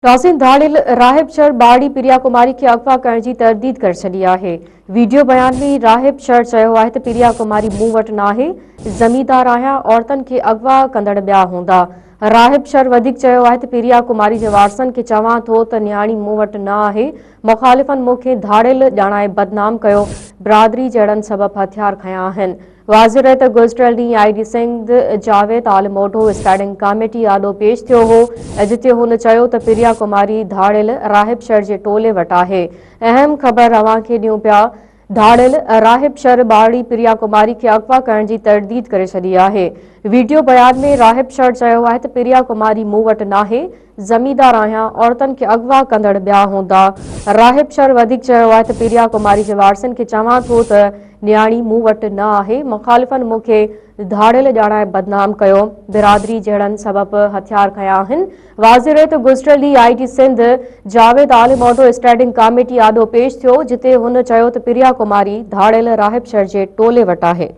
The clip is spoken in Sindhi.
ناظرين ڌاڙيل راهب شھر ٻارڙي پريا ڪماري کي اغوا ڪرڻ جي ترديد ڪري ڇڏي آهي. ويڊيو بيان ۾ راهب شھر چيو آهي ته پريا ڪماري مون وٽ ناهي، زميندار آهيان، عورتن کي اغوا ڪندڙ ٻيا هوندا. راهب شھر وڌيڪ چيو آهي ته پريا ڪماري جي وارثن کي چوان ٿو ته نياڻي مون وٽ نه آهي، مخالفن مون کي ڌاڙيل ڄاڻائي بدنام ڪيو، برادري جهڙن سبب هٿيار کنيا آهن. واضح رهي ته گذريل ڏينهن I G Sindh Javed Alam Odho standing committee آڏو پيش ٿيو هو جتي هن چيو ته پريا ڪماري ڌاڙيل راهب شھر جي ٽولي وٽ آهي. اهم خبر اوهان کي ڏيون پيا ڌاڙيل راهب شھر ٻارڙي پريا ڪماري کي اغوا ڪرڻ جي ترديد ڪري ڇڏي آهي. ويڊيو بيان ۾ راهب شھر چيو آهي ته پريا ڪماري مون وٽ ناهي، زميندار آهيان، عورتن کي اغوا ڪندڙ ٻيا هوندا. راهب شر وڌيڪ چيو آهي ته پريا ڪماري جي وارثن کي چوان ٿو ته نياڻي مون وٽ نه آهي، مخالفن مون کي ڌاڙيل ڄاڻائي بدنام ڪيو، برادري جهيڙن سبب هٿيار کنيا آهن. واضح رهي ته گذريل ڏينهن I G Sindh Javed Alam Odho standing committee آڏو پيش ٿيو، جتي هن چيو ته پريا ڪماري ڌاڙيل راهب شر جي ٽولي وٽ آهي.